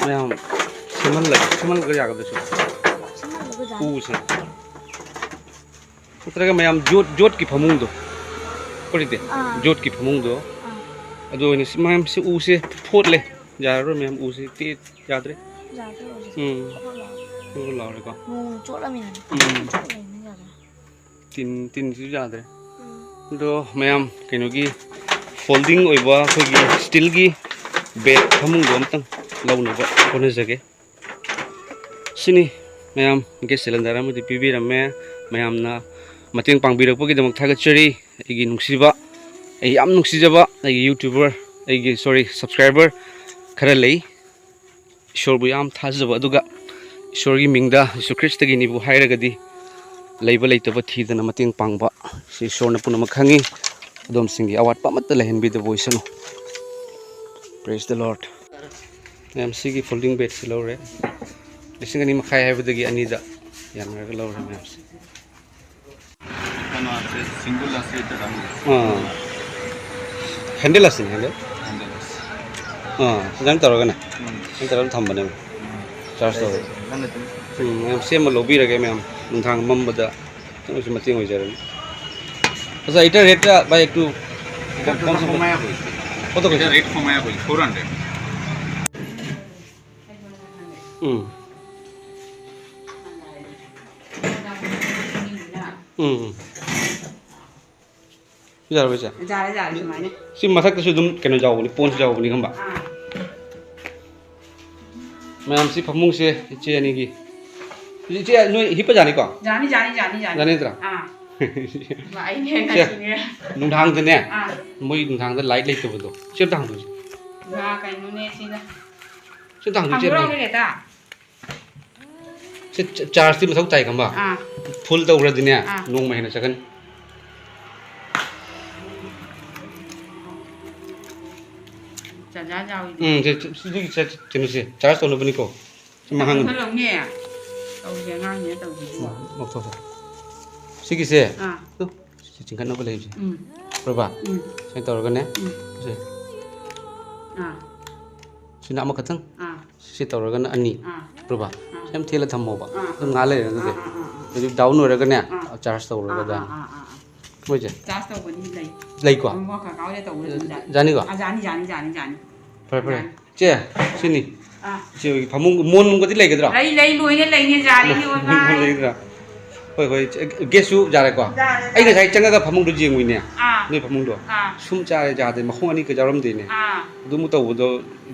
ꯃꯌꯥꯝ ꯁꯦꯝꯍꯜꯂꯒꯦ꯫ ꯁꯦꯝꯍꯜꯂꯒ ꯌꯥꯒꯗ꯭ꯔꯥ ꯁꯤꯕꯣ? ꯁꯦꯝꯍꯜꯂꯒ ꯌꯥꯅꯤ꯫ ꯎꯁꯦ꯫ ꯅꯠꯇ꯭ꯔꯒ ꯃꯌꯥꯝ ꯌꯣꯠ-, ꯌꯣꯠꯀꯤ ꯐꯃꯨꯡꯗꯣ꯫ ꯀꯣꯔꯤꯗꯦ? ꯑꯥ꯫ ꯌꯣꯠꯀꯤ ꯐꯃꯨꯡꯗꯣ꯫ ꯑꯥ꯫ ꯑꯗꯨ ꯑꯣꯏꯅ ꯁꯤ ꯃꯌꯥꯝꯁꯤ ꯎꯁꯦ ꯐꯣꯠꯂꯦ꯫ ꯌꯥꯔꯔꯣꯏ ꯃꯌꯥꯝ ꯎꯁꯦ ꯇꯦ-, ꯌꯥꯗ꯭ꯔꯦ꯫ ꯌꯥꯗ꯭ꯔꯦ ꯍꯧꯖꯤꯛ꯫ ꯎꯝ꯫ ꯐꯣꯠ ꯂꯥꯎꯔꯦ꯫ ꯐꯣꯠ ꯂꯥꯎꯔꯦꯀꯣ꯫ ꯅꯣꯡ ꯆꯣꯠꯂꯃꯤꯅꯅꯦ꯫ ꯎꯝ꯫ ꯆꯣꯠꯂ ꯂꯩꯕꯅꯤꯅ ꯌꯥꯗ꯭ꯔꯦ꯫ ꯇꯤꯟ, ꯇꯤꯟꯁꯤꯁꯨ ꯌꯥꯗ꯭ꯔꯦ꯫ ꯎꯝ꯫ ꯑꯗꯣ ꯃꯌꯥꯝ ꯀꯩꯅꯣꯒꯤ folding ꯑꯣꯏꯕ ꯑꯩꯈꯣꯏꯒꯤ ꯁ꯭ꯇꯤꯜꯒꯤ ꯕꯦꯒ ꯐꯃꯨꯡꯗꯣ ꯑꯝꯇꯪ ꯂꯧꯅꯕ ꯍꯣꯠꯅꯖꯒꯦ꯫ ꯁꯤꯅꯤ ꯃꯌꯥꯝ, ꯒ꯭ꯌꯥꯁ ꯁꯤꯂꯤꯟꯗꯔ ꯑꯃꯗꯤ ꯄꯤꯕꯤꯔꯝꯃꯦ꯫ ꯃꯌꯥꯝꯅ ꯃꯇꯦꯡ ꯄꯥꯡꯕꯤꯔꯛꯄꯒꯤꯗꯃꯛ ꯊꯥꯒꯠꯆꯔꯤ꯫ ꯑꯩꯒꯤ ꯅꯨꯡꯁꯤꯕ, ꯑꯩ ꯌꯥꯝ ꯅꯨꯡꯁꯤꯖꯕ ꯑꯩꯒꯤ ꯌꯨꯇ꯭ꯌꯨꯕꯔ, ꯑꯩꯒꯤ, ꯁꯣꯔꯤ, ꯁꯕꯁꯀ꯭ꯔꯥꯏꯕꯔ ꯈꯔ ꯂꯩ꯫ ꯏꯁꯣꯔꯕꯨ ꯌꯥꯝ ꯊꯥꯖꯕ, ꯑꯗꯨꯒ ꯏꯁꯣꯔꯒꯤ ꯃꯤꯡꯗ, ꯖꯤꯁꯨ ꯈ꯭ꯔꯤꯁꯇꯒꯤꯅꯤꯕꯨ ꯍꯥꯏꯔꯒꯗꯤ, ꯂꯩꯕ ꯂꯩꯇꯕ ꯊꯤꯗꯅ ꯃꯇꯦꯡ ꯄꯥꯡꯕ, ꯁꯤ ꯏꯁꯣꯔꯅ ꯄꯨꯝꯅꯃꯛ ꯈꯪꯉꯤ꯫ ꯑꯗꯣꯝꯁꯤꯡꯒꯤ ꯑꯋꯥꯠꯄ ꯑꯃꯠꯇ ꯂꯩꯍꯟꯕꯤꯗꯕ ꯑꯣꯏꯁꯅꯨ꯫ Praise the Lord꯫ ꯃꯌꯥꯝ, ꯁꯤꯒꯤ folding ꯕꯦꯗꯁꯤ ꯂꯧꯔꯦ꯫ ꯂꯤꯁꯤꯡ ꯑꯅꯤ ꯃꯈꯥꯏ ꯍꯥꯏꯕꯗꯒꯤ ꯑꯅꯤꯗ ꯌꯥꯅꯔꯒ ꯂꯧꯔꯦ ꯃꯌꯥꯝꯁꯦ꯫ ꯀꯩꯅꯣꯁꯦ, single ꯑꯁꯤ ꯗꯔꯝ꯫ ꯑꯥ꯫ Handle ꯑꯁꯤꯅꯤ, handle꯫ Handle ꯑꯁꯤ꯫ ꯑꯥ, ꯑꯗꯨꯃꯥꯏꯅ ꯇꯧꯔꯒꯅꯦ꯫ ꯎꯝ꯫ ꯑꯗꯨꯃꯥꯏꯅ ꯇꯧꯔꯒ ꯊꯝꯕꯅꯦꯕ꯫ ꯎꯝ꯫ Charge ꯇꯧꯔꯒ꯫ ꯅꯪꯅ ꯑꯗꯨꯝ ꯎꯝ, ꯃꯌꯥꯝ ꯁꯦꯝꯃ ꯂꯧꯕꯤꯔꯒꯦ ꯃꯌꯥꯝ꯫ ꯅꯨꯡꯗꯥꯡ ꯃꯝꯕꯗ ꯈꯤꯇꯪ ꯑꯣꯏꯔꯁꯨ ꯃꯇꯦꯡ ꯑꯣꯏꯖꯔꯅꯤ꯫ ꯑꯠꯆꯥ, ꯏꯇꯔ ꯔꯦꯠꯇ ꯚꯥꯏ, ꯇꯨ ꯏꯇꯔ ꯀꯣꯟ ꯁꯣꯝ ꯀꯣꯟ ꯁꯣꯝ ꯃꯌꯥ ꯄꯨꯏ꯫ ꯐꯣꯇꯣ ꯏꯇꯔ ꯀꯣꯟ ꯔꯦꯠ ꯐꯣꯝ ꯃꯌꯥ ꯄꯨꯏ, four hundred꯫ ꯎꯝ꯫ ꯎꯝ, ꯎꯝ꯫ ꯌꯥꯔꯕ ꯏꯆꯦ? ꯌꯥꯔꯦ, ꯌꯥꯔꯦ, ꯁꯨꯃꯥꯏꯅ꯫ ꯁꯤ ꯃꯊꯛꯇꯁꯨ ꯑꯗꯨꯝ ꯀꯩꯅꯣ ꯌꯥꯎꯕꯅꯤ, ꯄꯣꯟꯁꯨ ꯌꯥꯎꯕꯅꯤ, ꯈꯪꯕ? ꯑꯥ꯫ ꯃꯌꯥꯝ, ꯁꯤ ꯐꯃꯨꯡꯁꯦ ꯏꯆꯦ ꯑꯅꯤꯒꯤ꯫ ꯏꯆꯦ, ꯅꯣꯏ ꯍꯤꯞꯄ ꯌꯥꯅꯤꯀꯣ? ꯌꯥꯅꯤ, ꯌꯥꯅꯤ, ꯌꯥꯅꯤ, ꯌꯥꯅꯤ꯫ ꯌꯥꯅꯤ ꯅꯠꯇ꯭ꯔꯥ? ꯑꯥ꯫ ꯃꯥ, ꯑꯩ ꯍꯦꯟꯅ ꯁꯦ, ꯀꯤꯔꯦ꯫ ꯅꯨꯡꯗꯥꯡꯗꯅꯦ, ꯑꯥ꯫ ꯃꯣꯏ ꯅꯨꯡꯗꯥꯡꯗ ꯂꯥꯏꯠ ꯂꯩꯇꯕꯗꯣ, ꯁꯤ ꯑꯝꯇ ꯍꯥꯡꯗꯣꯛꯁꯤ꯫ ꯉꯥ ꯀꯩꯅꯣꯅꯦ ꯁꯤꯅ꯫ ꯁꯤ ꯑꯝꯇ ꯍꯥꯡꯗꯣꯛꯁꯤ꯫ ꯍꯥꯡꯗꯣꯛꯑꯣꯅꯦ, ꯇꯥ꯫ ꯁꯤ ꯆ-, ꯆꯥꯔꯖꯇꯤ ꯃꯊꯧ ꯇꯥꯏ ꯈꯪꯕ? ꯑꯥ꯫ ꯐꯨꯜ ꯇꯧꯈ꯭ꯔꯗꯤꯅꯦ, ꯑꯥ꯫ ꯅꯣꯡꯃ ꯍꯦꯟꯅ ꯆꯠꯀꯅꯤ꯫ ꯆꯥꯖꯥ ꯌꯥꯎꯏꯅꯦ꯫ ꯎꯝ, ꯁꯤ, ꯁꯤ, ꯁꯤꯒꯤ ꯆ-, ꯀꯩꯅꯣꯁꯦ, ꯆꯥꯔꯖ ꯇꯧꯅꯕꯅꯤꯀꯣ꯫ ꯁꯤ ꯃꯥꯡꯍꯟꯒꯅꯨ꯫ ꯂꯧꯊꯣꯛꯍꯜꯂꯧꯅꯦ꯫ ꯇꯧꯁꯦ, ꯑꯉꯥꯡꯅꯦ ꯇꯧꯁꯦ꯫ ꯎꯝ, ꯂꯧꯊꯣꯛꯑꯣ꯫ ꯁꯤꯒꯤꯁꯦ, ꯑꯥ꯫ ꯇꯨ, ꯁꯤ ꯆꯤꯡꯈꯠꯅꯕ ꯂꯩꯕꯁꯦ꯫ ꯎꯝ꯫ ꯎꯔꯕ? ꯎꯝ꯫ ꯁꯨꯃꯥꯏꯅ ꯇꯧꯔꯒꯅꯦ꯫ ꯎꯝ꯫ ꯁꯦ꯫ ꯑꯥ꯫ ꯁꯤꯅ ꯑꯃꯈꯛꯇꯪ꯫ ꯑꯥ꯫ ꯁꯤ ꯇꯧꯔꯒꯅ ꯑꯅꯤ꯫ ꯑꯥ꯫ ꯎꯔꯕ? ꯑꯥ꯫ ꯁꯤ ꯌꯥꯝ ꯊꯦꯜꯂ ꯊꯝꯃꯣꯕ꯫ ꯑꯥ꯫ ꯑꯗꯨꯝ ꯉꯥꯏꯍꯥꯛ ꯂꯩꯔꯒ ꯑꯗꯨꯗꯤ꯫ ꯑꯥ, ꯑꯥ, ꯑꯥ, ꯑꯥ꯫ ꯑꯗꯨ ꯗꯥꯎꯟ ꯑꯣꯏꯔꯒꯅꯦ, ꯑꯥ꯫ ꯆꯥꯔꯖ ꯇꯧꯔꯒ ꯑꯥ, ꯑꯥ, ꯑꯥ, ꯑꯥ꯫ ꯃꯣꯏꯁꯦ꯫ ꯆꯥꯔꯖ ꯇꯧꯕꯗꯤ ꯂꯩ꯫ ꯂꯩꯀꯣ? ꯑꯃ ꯀꯀꯥ ꯍꯣꯏꯅ ꯇꯧꯕꯗ ꯑꯗꯨꯝ ꯌꯥꯏ꯫ ꯌꯥꯅꯤꯀꯣ? ꯑꯥ, ꯌꯥꯅꯤ, ꯌꯥꯅꯤ, ꯌꯥꯅꯤ, ꯌꯥꯅꯤ꯫ ꯐꯔꯦ, ꯐꯔꯦ꯫ ꯌꯥꯅꯤ꯫ ꯆꯦ, ꯁꯤꯅꯤ꯫ ꯑꯥ꯫ ꯏꯆꯦ ꯍꯣꯏꯒꯤ ꯐꯃꯨꯡ, ꯃꯣꯟ ꯅꯨꯡꯒꯗꯤ ꯂꯩꯒꯗ꯭ꯔꯣ? ꯂꯩ, ꯂꯩ, ꯂꯣꯏꯅ ꯂꯩꯅꯦ, ꯌꯥꯅꯤ, ꯃꯣꯟ, ꯃꯣꯟ ꯂꯣꯏꯅ ꯂꯩ꯫ ꯂꯩꯒꯗ꯭ꯔꯥ? ꯍꯣꯏ, ꯍꯣꯏ, ꯆꯦ, ꯒꯦꯁꯁꯨ ꯌꯥꯔꯦꯀꯣ? ꯌꯥꯔꯦ, ꯑꯩ ꯌꯥꯔꯦ꯫ ꯉꯁꯥꯏ ꯆꯪꯉꯒ ꯐꯃꯨꯡꯗꯣ ꯌꯦꯡꯉꯨꯏꯅꯦ꯫ ꯑꯥ꯫ ꯅꯣꯏ ꯐꯃꯨꯡꯗꯣ꯫ ꯑꯥ꯫ ꯁꯨꯝ ꯆꯥꯔꯦ, ꯌꯥꯗꯦ, ꯃꯈꯣꯡ ꯑꯅꯤ ꯀ ꯌꯥꯎꯔꯝꯗꯦꯅꯦ꯫ ꯑꯥ꯫ ꯑꯗꯨꯃꯨꯛ ꯇꯧꯕꯗꯣ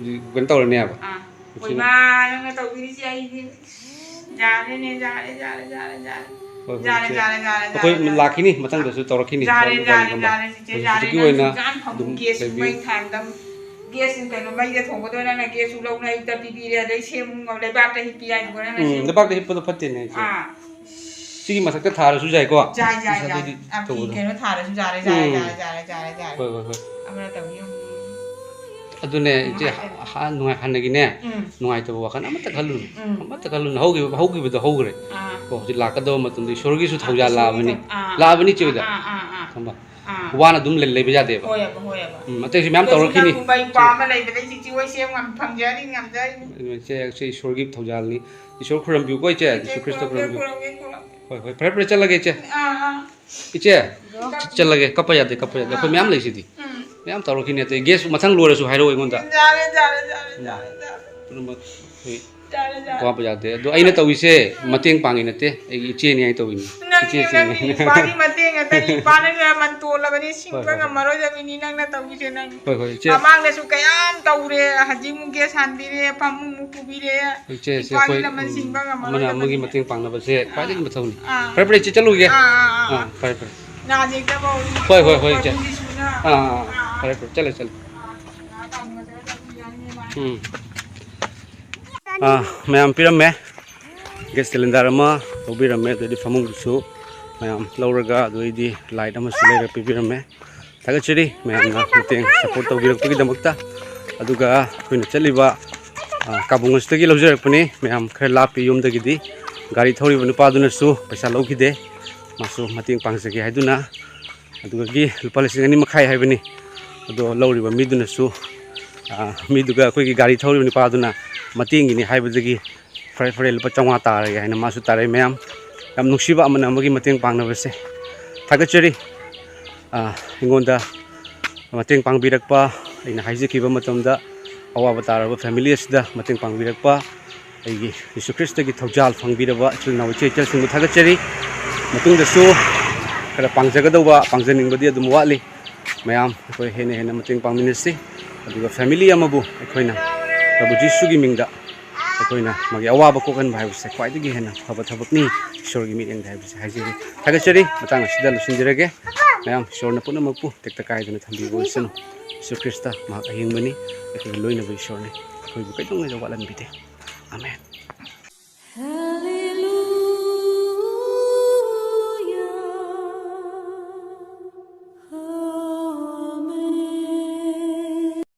ꯀꯩꯅꯣ ꯇꯧꯔꯅꯦꯕ꯫ ꯑꯥ꯫ ꯁꯤꯅ ꯍꯣꯏ, ꯃꯥ, ꯅꯪꯅ ꯇꯧꯕꯤꯔꯤꯁꯦ ꯑꯩꯗꯤ꯫ ꯌꯥꯔꯦꯅꯦ, ꯌꯥꯔꯦ, ꯌꯥꯔꯦ, ꯌꯥꯔꯦ, ꯌꯥꯔꯦ꯫ ꯍꯣꯏ, ꯍꯣꯏ, ꯌꯥꯔꯦ, ꯏꯆꯦ꯫ ꯌꯥꯔꯦ, ꯌꯥꯔꯦ, ꯑꯩꯈꯣꯏ ꯌꯥꯔꯦ, ꯌꯥꯔꯦ꯫ ꯂꯥꯛꯈꯤꯅꯤ, ꯃꯊꯪꯗꯁꯨ ꯇꯧꯔꯛꯈꯤꯅꯤ꯫ ꯌꯥꯔꯦ, ꯌꯥꯔꯦ, ꯌꯥꯔꯦ, ꯆꯤꯆꯦ, ꯍꯧꯖꯤꯛ ꯌꯥꯔꯦ, ꯍꯧꯖꯤꯛꯀꯤ ꯌꯥꯔꯦ꯫ ꯑꯣꯏꯅ ꯍꯧꯖꯤꯛꯀꯥꯟ ꯐꯃꯨꯡ ꯑꯗꯨꯝ ꯒꯦꯁ ꯂꯩꯕꯤꯌꯨ꯫ ꯃꯩ ꯊꯥꯟꯗꯝ-, ꯒꯦꯁ ꯀꯩꯅꯣ ꯃꯩꯗ ꯊꯣꯡꯕꯗꯣ ꯅꯪꯅ ꯒꯦꯁꯁꯨ ꯂꯧꯅ ꯑꯩ ꯄꯤꯕꯤꯔꯦ, ꯑꯗꯩ ꯁꯦꯝꯃꯨ ꯂꯩꯕꯥꯛꯇ ꯍꯤꯞꯄꯤ ꯍꯥꯏꯗꯨꯒ ꯅꯪꯅ ꯎꯝ, ꯁꯦꯝꯃꯨ꯫ ꯂꯩꯕꯥꯛꯇ ꯍꯤꯞꯄꯗꯣ ꯐꯠꯇꯦꯅꯦ, ꯏꯆꯦ꯫ ꯑꯥ꯫ ꯁꯤꯒꯤ ꯃꯊꯛꯇ ꯊꯥꯔꯁꯨ ꯌꯥꯏꯀꯣ? ꯌꯥꯏ, ꯌꯥꯏ, ꯌꯥꯏ꯫ ꯑꯗꯨꯗꯤ ꯑꯥ, ꯐꯤ ꯇꯧꯕꯗꯣ꯫ ꯀꯩꯅꯣ ꯊꯥꯔꯁꯨ ꯌꯥꯔꯦ, ꯌꯥꯔꯦ, ꯎꯝ꯫ ꯌꯥꯔꯦ, ꯌꯥꯔꯦ, ꯌꯥꯔꯦ, ꯌꯥꯔꯦ꯫ ꯍꯣꯏ, ꯍꯣꯏ, ꯍꯣꯏ꯫ ꯑꯃꯅ ꯇꯧꯅꯤ ꯑꯃꯨꯛ꯫ ꯑꯗꯨꯅꯦ, ꯏꯆꯦ, ꯅꯨꯡꯉꯥꯏꯇꯦ꯫ ꯍꯥ-, ꯅꯨꯡꯉꯥꯏ-, ꯍꯥꯟꯅꯒꯤꯅꯦ, ꯎꯝ꯫ ꯅꯨꯡꯉꯥꯏꯇꯕ ꯋꯥꯈꯜ ꯑꯃꯠꯇ ꯈꯜꯂꯨꯅꯨ꯫ ꯎꯝ꯫ ꯑꯃꯠꯇ ꯈꯜꯂꯨꯅꯨ꯫ ꯍꯧꯈꯤꯕ, ꯍꯧꯈꯤꯕꯗꯣ ꯍꯧꯈ꯭ꯔꯦ꯫ ꯑꯥ꯫ ꯀꯣ, ꯍꯧꯖꯤꯛ ꯂꯥꯛꯀꯗꯕ ꯃꯇꯝꯗ ꯏꯁꯣꯔꯒꯤꯁꯨ ꯑꯥ, ꯊꯧꯖꯥꯜ ꯏꯁꯣꯔꯒꯤ ꯂꯥꯛꯑꯕꯅꯤ꯫ ꯊꯧ-, ꯑꯥ, ꯂꯥꯛꯑꯕꯅꯤ, ꯏꯆꯦ ꯍꯣꯏꯗ? ꯑꯥ, ꯑꯥ, ꯑꯥ, ꯑꯥ꯫ ꯈꯪꯕ? ꯑꯥ꯫ ꯋꯥꯅ ꯑꯗꯨꯝ ꯂꯩ-, ꯂꯩꯕ ꯌꯥꯗꯦꯕ꯫ ꯍꯣꯏꯑꯕ, ꯍꯣꯏꯑꯕ꯫ ꯎꯝ, ꯑꯇꯩꯁꯨ ꯃꯌꯥꯝ ꯀꯩꯁꯨ ꯇꯧꯔꯛꯈꯤꯅꯤ꯫ ꯅꯪꯒꯨꯝꯕ ꯏꯄꯥ ꯑꯃ ꯂꯩꯕꯗꯩ ꯆꯤꯆꯦ ꯍꯣꯏ ꯁꯦꯝ ꯉꯝ-, ꯐꯪꯖꯔꯤ, ꯉꯝꯖꯔꯤꯅꯤ꯫ ꯏꯆꯦ, ꯏꯆꯦ, ꯏꯁꯣꯔꯒꯤ ꯊꯧꯖꯥꯜꯅꯤ꯫ ꯏꯁꯣꯔ ꯈꯨꯔꯨꯝꯕꯤꯌꯨꯀꯣ, ꯏꯆꯦ꯫ ꯏꯆꯦ, ꯖꯤꯁꯨ ꯈ꯭ꯔꯤꯁꯇ ꯈꯨꯔꯨꯝꯕꯤꯌꯨ꯫ ꯈꯨꯔꯨꯝꯒꯦ, ꯈꯨꯔꯨꯝꯒꯦ꯫ ꯍꯣꯏ, ꯍꯣꯏ, ꯐꯔꯦ, ꯐꯔꯦ, ꯆꯠꯂꯒꯦ, ꯏꯆꯦ꯫ ꯑꯥ, ꯑꯥ꯫ ꯏꯆꯦ, ꯆꯠꯂꯒꯦ, ꯀꯞꯄ ꯌꯥꯗꯦ, ꯀꯞꯄ ꯌꯥꯗꯦ꯫ ꯑꯩꯈꯣꯏ ꯃꯌꯥꯝ ꯂꯩꯁꯤꯗꯤ꯫ ꯎꯝ꯫ ꯃꯌꯥꯝ ꯇꯧꯔꯛꯈꯤꯅꯤ, ꯑꯇꯩ ꯒꯦꯁ ꯃꯊꯪ ꯂꯣꯏꯔꯁꯨ ꯍꯥꯏꯔꯛꯑꯣ ꯑꯩꯉꯣꯟꯗ꯫ ꯌꯥꯔꯦ, ꯌꯥꯔꯦ, ꯌꯥꯔꯦ, ꯎꯝ꯫ ꯌꯥꯔꯦ, ꯌꯥꯔꯦ꯫ ꯄꯨꯝꯅꯃꯛ ꯑꯩꯈꯣꯏ ꯆꯥꯔꯦ, ꯆꯥꯔꯦ꯫ ꯋꯥꯕ ꯌꯥꯗꯦ꯫ ꯑꯗꯣ ꯑꯩꯅ ꯇꯧꯔꯤꯁꯦ ꯃꯇꯦꯡ ꯄꯥꯡꯉꯤ ꯅꯠꯇꯦ, ꯑꯩꯒꯤ ꯏꯆꯦꯅꯤ ꯍꯥꯏꯅ ꯇꯧꯔꯤꯅꯤ꯫ ꯅꯪꯒꯤ, ꯏꯆꯦꯁꯤꯡꯅꯤ꯫ ꯅꯪꯒꯤ ꯏꯄꯥꯒꯤ ꯃꯇꯦꯡ ꯉꯥꯛꯇꯅꯤ꯫ ꯏꯄꯥꯅ ꯃꯟ ꯇꯣꯜꯂꯕꯅꯤ, ꯁꯤꯡꯕ ꯍꯣꯏ, ꯍꯣꯏ꯫ ꯉꯝꯃꯔꯣꯏꯗꯕꯅꯤ ꯅꯪꯅ ꯇꯧꯔꯤꯁꯦ, ꯅꯪ꯫ ꯍꯣꯏ, ꯍꯣꯏ, ꯏꯆꯦ꯫ ꯃꯃꯥꯡꯗꯁꯨ ꯀꯌꯥꯝ ꯇꯧꯔꯦ, ꯍꯧꯖꯤꯛ ꯑꯃꯨꯛ ꯒ꯭ꯌꯥꯁ ꯍꯥꯟꯕꯤꯔꯦ, ꯐꯃꯨꯡ ꯑꯃꯨꯛ ꯄꯨꯕꯤꯔꯦ꯫ ꯏꯆꯦ, ꯏꯆꯦ, ꯏꯄꯥꯒꯤ ꯑꯩꯈꯣꯏ, ꯂꯃꯟ ꯎꯝ, ꯁꯤꯡꯕ ꯑꯃꯅ ꯉꯝꯃꯔꯣꯏꯗꯕꯅꯤ꯫ ꯑꯃꯒꯤ ꯃꯇꯦꯡ ꯄꯥꯡꯅꯕꯁꯦ ꯑꯥ꯫ ꯈ꯭ꯋꯥꯏꯗꯒꯤ ꯃꯊꯧꯅꯤ꯫ ꯑꯥ꯫ ꯐꯔꯦ, ꯐꯔꯦ, ꯏꯆꯦ, ꯆꯠꯂꯨꯒꯦ꯫ ꯑꯥ, ꯑꯥ, ꯑꯥ, ꯑꯥ, ꯑꯥ꯫ ꯐꯔꯦ, ꯐꯔꯦ꯫ ꯅꯥꯖꯦꯛꯇ ꯐꯥꯎ ꯍꯣꯏ, ꯍꯣꯏ, ꯍꯣꯏ, ꯏꯆꯦ꯫ ꯃꯗꯨꯗꯤ ꯁꯨꯅ ꯑꯥ, ꯑꯥ, ꯑꯥ꯫ ꯑꯥ꯫ ꯐꯔꯦ, ꯐꯔꯦ, ꯆꯠꯂꯦ, ꯆꯠꯂꯦ꯫ ꯑꯥ, ꯑꯥ, ꯑꯥ, ꯇꯝꯒꯗꯕ ꯌꯥꯅꯤ ꯃꯥ꯫ ꯎꯝ꯫ ꯑꯥ, ꯃꯌꯥꯝ ꯄꯤꯔꯝꯃꯦ꯫ ꯒ꯭ꯌꯥꯁ ꯁꯤꯂꯤꯟꯗꯔ ꯑꯃ ꯂꯧꯕꯤꯔꯝꯃꯦ, ꯑꯗꯩꯗꯤ ꯐꯃꯨꯡꯗꯨꯁꯨ ꯃꯌꯥꯝ ꯂꯧꯔꯒ, ꯑꯗꯩꯗꯤ ꯂꯥꯏꯠ ꯑꯃꯁꯨ ꯂꯩꯔ ꯄꯤꯕꯤꯔꯝꯃꯦ꯫ ꯊꯥꯒꯠꯆꯔꯤ ꯃꯌꯥꯝꯅ ꯃꯇꯦꯡ ꯁꯞꯄꯣꯔꯠ ꯇꯧꯕꯤꯔꯛꯄꯒꯤꯗꯃꯛꯇ꯫ ꯑꯗꯨꯒ ꯑꯩꯈꯣꯏꯅ ꯆꯠꯂꯤꯕ, ꯑ, ꯀꯥꯕꯨꯡ ꯑꯁꯤꯗꯒꯤ ꯂꯧꯖꯔꯛꯄꯅꯤ꯫ ꯃꯌꯥꯝ ꯈꯔ ꯂꯥꯞꯄꯤ ꯌꯨꯝꯗꯒꯤꯗꯤ꯫ ꯒꯥꯔꯤ ꯊꯧꯔꯤꯕ ꯅꯨꯄꯥꯗꯨꯅꯁꯨ ꯄꯩꯁꯥ ꯂꯧꯈꯤꯗꯦ, ꯃꯥꯁꯨ ꯃꯇꯦꯡ ꯄꯥꯡꯖꯒꯦ ꯍꯥꯏꯗꯨꯅ꯫ ꯑꯗꯨꯗꯒꯤ ꯂꯨꯄꯥ ꯂꯤꯁꯤꯡ ꯑꯅꯤ ꯃꯈꯥꯏ ꯍꯥꯏꯕꯅꯤ꯫ ꯑꯗꯣ ꯂꯧꯔꯤꯕ ꯃꯤꯗꯨꯅꯁꯨ, ꯑ, ꯃꯤꯗꯨꯒ ꯑꯩꯈꯣꯏꯒꯤ ꯒꯥꯔꯤ ꯊꯧꯔꯤꯕ ꯅꯨꯄꯥꯗꯨꯅ ꯃꯇꯦꯡꯒꯤꯅꯤ ꯍꯥꯏꯕꯗꯒꯤ ꯐꯔꯦ, ꯐꯔꯦ, ꯂꯨꯄꯥ ꯆꯥꯝꯃꯉꯥ ꯇꯥꯔꯒꯦ ꯍꯥꯏꯅ ꯃꯥꯁꯨ ꯇꯥꯔꯛꯑꯦ꯫ ꯃꯌꯥꯝ ꯌꯥꯝ ꯅꯨꯡꯁꯤꯕ ꯑꯃꯅ ꯑꯃꯒꯤ ꯃꯇꯦꯡ ꯄꯥꯡꯅꯕꯁꯦ꯫ ꯊꯥꯒꯠꯆꯔꯤ꯫ ꯑ, ꯑꯩꯉꯣꯟꯗ ꯃꯇꯦꯡ ꯄꯥꯡꯕꯤꯔꯛꯄ, ꯑꯩꯅ ꯍꯥꯏꯖꯈꯤꯕ ꯃꯇꯝꯗ ꯑꯋꯥꯕ ꯇꯥꯔꯕ ꯐꯦꯃꯤꯂꯤ ꯑꯁꯤꯗ ꯃꯇꯦꯡ ꯄꯥꯡꯕꯤꯔꯛꯄ ꯑꯩꯒꯤ ꯌꯤꯁꯨ ꯈ꯭ꯔꯤꯁꯇꯒꯤ ꯊꯧꯖꯥꯜ ꯐꯪꯕꯤꯔꯕ ꯏꯆꯤꯜ ꯏꯅꯥꯎ ꯏꯆꯦ ꯏꯆꯜꯁꯤꯡꯕꯨ ꯊꯥꯒꯠꯆꯔꯤ꯫ ꯃꯇꯨꯡꯗꯁꯨ ꯈꯔ ꯄꯥꯡꯖꯒꯗꯧꯕ, ꯄꯥꯡꯖꯅꯤꯡꯕꯗꯤ ꯑꯗꯨꯝ ꯋꯥꯠꯂꯤ꯫ ꯃꯌꯥꯝ ꯑꯩꯈꯣꯏ ꯍꯦꯟꯅ ꯍꯦꯟꯅ ꯃꯇꯦꯡ ꯄꯥꯡꯃꯤꯟꯅꯁꯤ, ꯑꯗꯨꯒ ꯐꯦꯃꯤꯂꯤ ꯑꯃꯕꯨ ꯑꯩꯈꯣꯏꯅ ꯄ꯭ꯔꯚꯨ ꯖꯤꯁꯨꯒꯤ ꯃꯤꯡꯗ ꯑꯩꯈꯣꯏꯅ ꯃꯥꯒꯤ ꯑꯋꯥꯕ ꯀꯣꯛꯍꯟꯕ ꯍꯥꯏꯕꯁꯦ ꯈ꯭ꯋꯥꯏꯗꯒꯤ ꯍꯦꯟꯅ ꯐꯕ ꯊꯕꯛꯅꯤ꯫ ꯏꯁꯣꯔꯒꯤ ꯃꯤꯠꯌꯦꯡꯗ ꯍꯥꯏꯕꯁꯦ ꯍꯥꯏꯖꯔꯤ꯫ ꯊꯥꯒꯠꯆꯔꯤ꯫ ꯃꯇꯥꯡ ꯑꯁꯤꯗ ꯂꯣꯏꯁꯤꯟꯖꯔꯒꯦ꯫ ꯃꯌꯥꯝ ꯏꯁꯣꯔꯅ ꯄꯨꯝꯅꯃꯛꯄꯨ ꯇꯦꯛꯇ ꯀꯥꯏꯗꯅ ꯊꯝꯕꯤꯕ ꯑꯣꯏꯁꯅꯨ꯫ ꯌꯤꯁꯨ ꯈ꯭ꯔꯤꯁꯇ ꯃꯍꯥꯛ ꯑꯍꯤꯡꯕꯅꯤ, ꯑꯩꯈꯣꯏꯒꯤ ꯂꯣꯏꯅꯕ ꯏꯁꯣꯔꯅꯤ, ꯑꯩꯈꯣꯏꯕꯨ ꯀꯩꯗꯧꯉꯩꯗ ꯋꯥꯠꯍꯟꯕꯤꯗꯦ꯫ ꯑꯃꯦꯟ꯫